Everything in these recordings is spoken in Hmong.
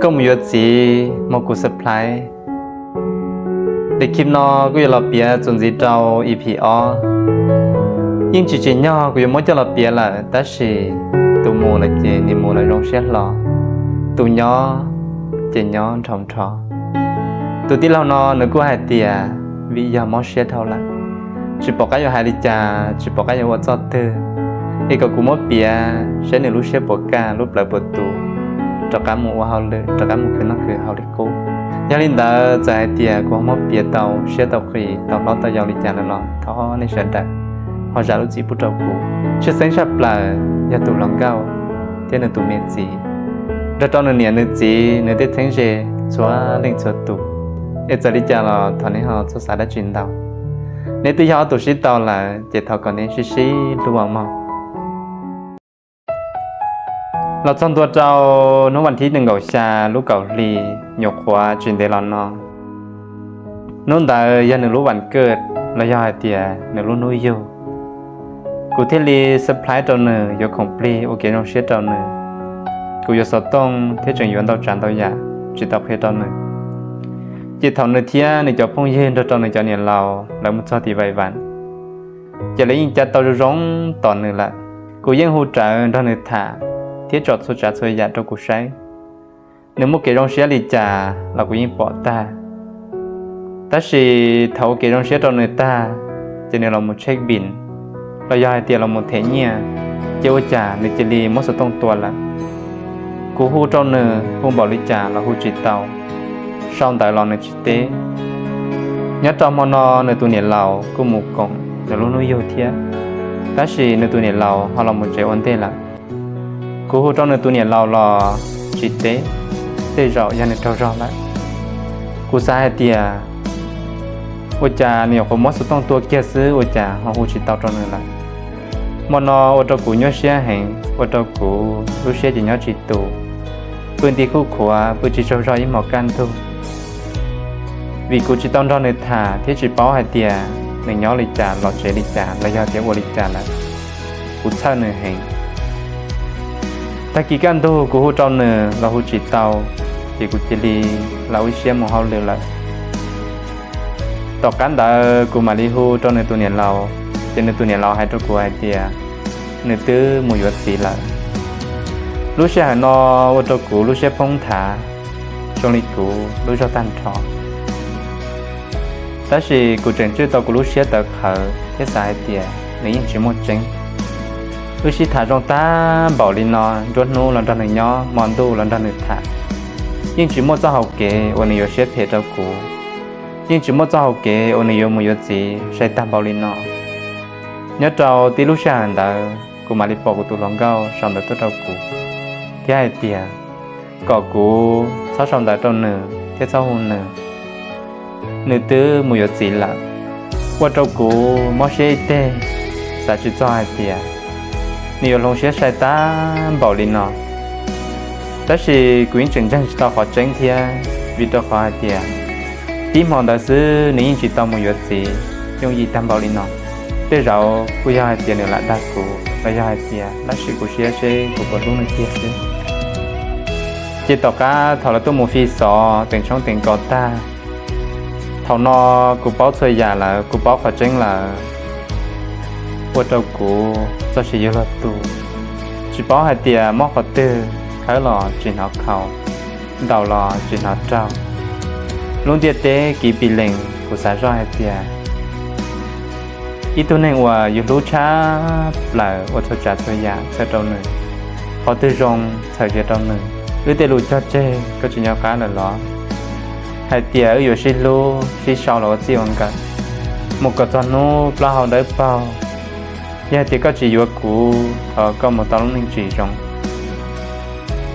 Koj mus yuav txiv, muab kuv surprise. Li clip no kuj yuav los piav txuas ntxiv rau E P ob. Yeej tsis tsim nyog kuv yuav muab coj los piav lawm, tab sis tus mus lawm ces nim mus lawm zoo siab hlo, tus nyob ces nyob nrhau nrho. Tus tij laug no nws kuj hais tias vim yog mob siab dhau lawm, tsis pom qab yuav hais li cas, tsis pom qab yuav ua txoj twg, es kom kuv muab piav saib nws lub siab puas kaj, lub plawv puas tus, rov qab mus ua hauj lwm, rov qab mus khwv noj khwv haus li qub. Yog li ntawd txawm hais tias kuv ho muab piav tau siab tau qis, tau hlob tau yau li cas lawm los thov nej sawv daws ho zam lub txim pub rau kuv. Tshwj xeeb tshaj plaws yog tus hluas nkauj thiab nws tus me txiv, nrog rau nws niam nws txiv, nws tej txheeb ze txhua leej txhua tus. Es txawm li cas los thov neb ho txhob xav dab tsi ntau. Neb twb yog ob tug sib tau lawm ces thov kom neb sib sib hlub mog. Los txog ntua rau hnub vas thib nees nkaum xya lub kaum hli nyuam qhuav tsis ntev los no, hnub ntawd yog nws lub vas kaj los yog hais tias nws lub hnub yug. Kuv thiaj li surprise rau nws, yuav khoom plig ua kev zoo siab rau nws. Kuv yuav xov tooj thiab tseem yuav ntau tsav ntau yam tsis tau qhia rau nws. Ces thaum nws thiab nws cov phooj ywg nrog rau nws cov niam laus lawv mus txog tim Vais Vas, ces lawv yeej cav tau zoo zoo tos nws lawm. Kuv yeej hu rawv nrog nws tham thiab tso txhua tsav txhua yam rau kuv saib. Nws muaj kev zoo siab li cas los kuv yeej pom tag. Tab sis thaum ua kev zoo siab rau nws tag, ces nws los mus check bill, los yog hais tias los mus them nyiaj, ces ua cas nws cia li muab xov tooj tua lawm. Kuv hu rau nws, hu npaum li cas los hu tsis tau, sau ntawv los nws tsis teb. Nyob rau hmo no nws tus niam laus kuj mus koom nws lub hnub yug thiab, tab sis nws tus niam laus ho los mus tsev ua ntej lawm. Kuv hu rau nws tus niam laus los tsis teb, tej zaum yog nws raug zog lawm. Kuv xav hais tias ua cas nws nyuam qhuav muab xov tooj tua kiag xwb ua cas ho hu tsis tau rau nws lawm. Hmo no ua rau kuv nyuaj siab heev, ua rau kuv lub siab ces nyob tsis tus, pw nti khuj khuav, pw tsis tsaug zog ib hmos kaj ntug. Vim kuv tsis tau nrog nws tham thiab tsis paub hais tias nws nyob li cas, los tsev li cas, los yog tias ua li cas lawm. Kuv txhawj nws heev. Tag kis kaj ntug kuv hu rau nws los hu tsis tau, ces kuv cia li ua ib siab mus hauj lwm lawm. Tom qab ntawd kuv mam li hu rau nws tus niam laus, ces nws tus niam laus hais rau kuv hais tias nws twb mus yuav txiv lawm. Lub sij hawm no ua rau kuv lub siab poob nthav, zoo li kuv lub zog tag nrho. Tab sis kuv tseem tswj tau kuv lub siab tawv qhawv thiab xav hais tias nws yeej tsis muaj tseeb. Wb sib tham zoo tag npaum li no, nruab hnub los nrog nws nyob, hmo ntuj los nrog nws tham, yeej tsis muaj txoj hau kev uas nws yuav siab phem rau kuv, yeej tsis muaj txoj hau kev uas nws yuav mus yuav txiv sai tag npaum li no. Nyob rau tib lub sij hawm ntawd kuv mam li pom kuv tus hluas nkauj sau ntawv tuaj rau kuv thiab hais tias kom kuv txhob sau ntawv rau nws thiab txhob hu nws, nws twb mus yuav txiv lawm. Ua rau kuv mob siab ib teg, xav tsis txog hais tias nws yuav hloov siab sai tag npaum li no. Tab sis kuv yeej tseem ntseeg tsis tau qhov tseeb thiab, vim rau qhov hais tias tib hmo ntawd xwb nws yeej tsis tau mus yuav txiv yooj yim tag npaum li no. Tej zaum kuj yog hais tias nws lam dag kuv los yog hais tias lam sim kuv siab seb kuv puas hlub nws tiag xwb. Ces tom qab thaum lawv tuaj mus fi xov teem tshoob teem kos tag, thaum no kuv paub txhua yam lawm, kuv paub qhov tseeb lawm. Ua rau kuv txoj sia yuav luag tu, tsis paub hais tias mob qhov twg, khawb los tsis hnov khaus, ntaus los tsis hnov raug. Lub ntiaj teb kiv pis lees, kuv xav zoj hais tias ib tug neeg uas yus hlub tshaj plaws ua txhua tsav txhua yam txhawm rau nws, qhov twg zoo txhawm kiag rau nws. Wb tej lus cog tseg koj tsis nco qab lawm los? Hais tias wb yuav sib hlub sib sau los ua txij ua nkawm mus kom txog hnub plaub hau dawb paug. Yog hais tias koj tsis yuav kuv, thov koj mus tau lub neej tsis zoo.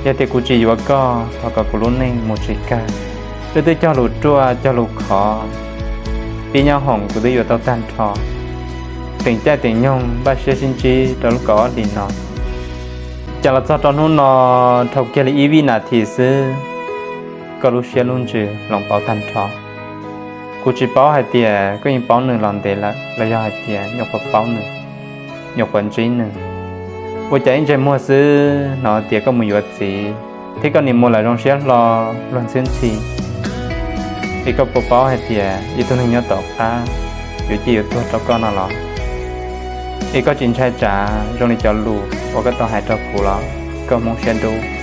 Yog tias kuv tsis yuav koj, thov kom kuv lub neej mus tsis kawg. Wb twb cog lus ruaj cog lus khov, pib nyob hoom kuv twb yuav tau tag nrho. Teem caij teem nyoog npaj siab sib ntsib rau lub kaum ob hlis no. Cas los txog rau hnub no, dhau kiag li ib vib nas this xwb, koj lub siab lub ntsws hloov pauv tag nrho. Kuv tsis paub hais tias koj yeej paub nws los ntev lawm los yog hais tias nyuam qhuav paub nws, nyuam qhuav ntsib nws. Ua cas ib ntsais muag xwb hnov tias koj mus yuav txiv, thiab koj niam muam lam zoo siab hlo luag ntxhi ntxhi. Es koj puas paub hais tias ib tug neeg nyob tom qab yuav cia yuav tuag rau koj no los? Es koj tsis ntshai tsam zoo li cov lus uas koj tau hais rau kuv los? Koj hmoov siab dub.